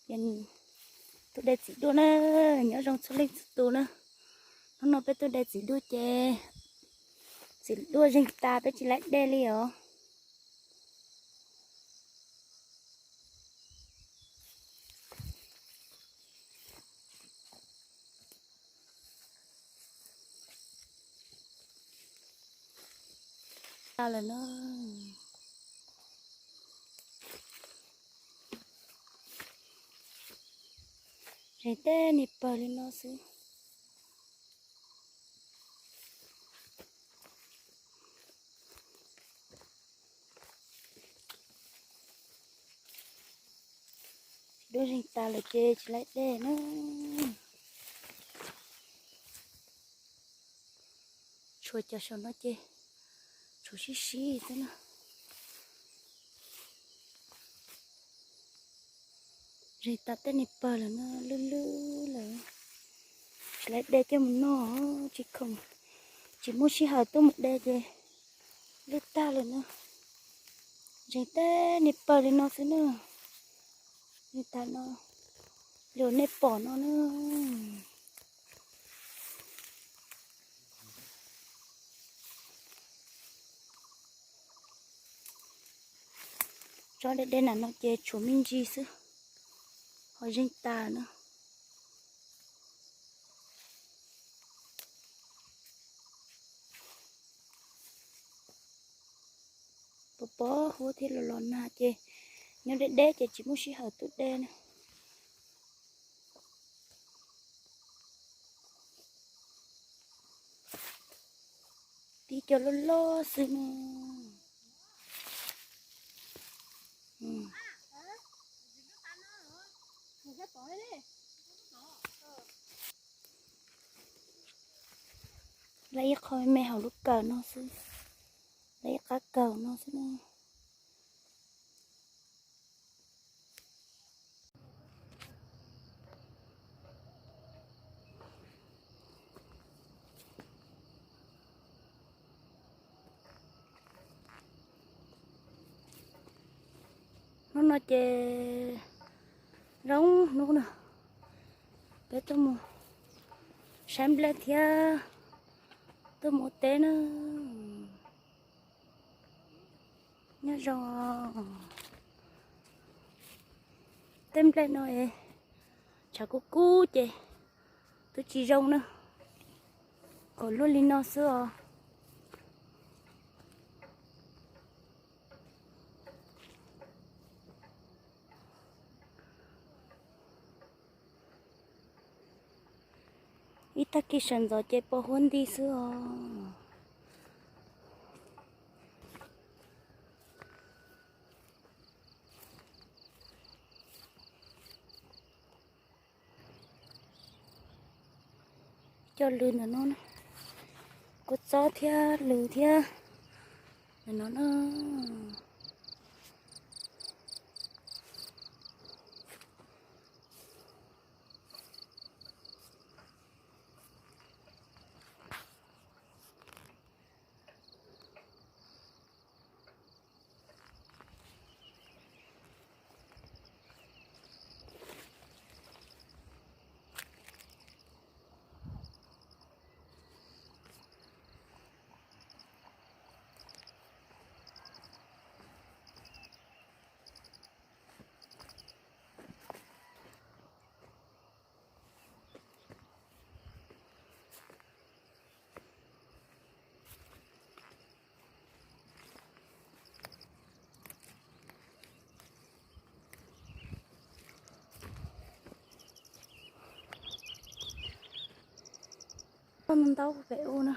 Ces tuaj de txiv duaj na, nyob zoo txhua leej txhua tus na. Hnub no peb tuaj de txiv duaj ces txiv duaj zeeg tas peb tsis laib de li os. Lawm na. Zeeg tej niag pawg li no xwb. Txiv duaj zeeg tas lawm ces tsis laib de na. Tshuav cov saum no ces tshuav sib sib xwb na. Zeeg tas tej niag pawg lawm no, lwj lwj lawm. Tsis laib de coj mus noj, tsis khoom, tsis muaj sij hawm tuaj mus de ces lwj tag lawm na. Zeeg tej niag pawg li no xwb na. Li tas no, li uas nej pom no na. Tsob deb deb na no ces tshuav me ntsis xwb, ho zeeg tas na. Pos pos huab thiab los los nag ces nyob deb deb ces tsis muaj sij hawm tuaj de na. Tib co loj loj xwb na. Lawv ib qho me me hauv lub kawm no xwb, lawv ib qab kawm no xwb na. Hnub no ces zoo hnub no, peb tuaj mus saib nplej thiab tuaj mus ua teb na. Nyob zoo. Tej nplej no es tshav kub kub ces twb tsis zoo na, kom luaj li no xwb os. Ib tag kis sawv ntxov ces pos huab nti xwb os. Cov lws ntawm no, kua txob thiab lws thiab ntawm no na. Toj ntau pem u na.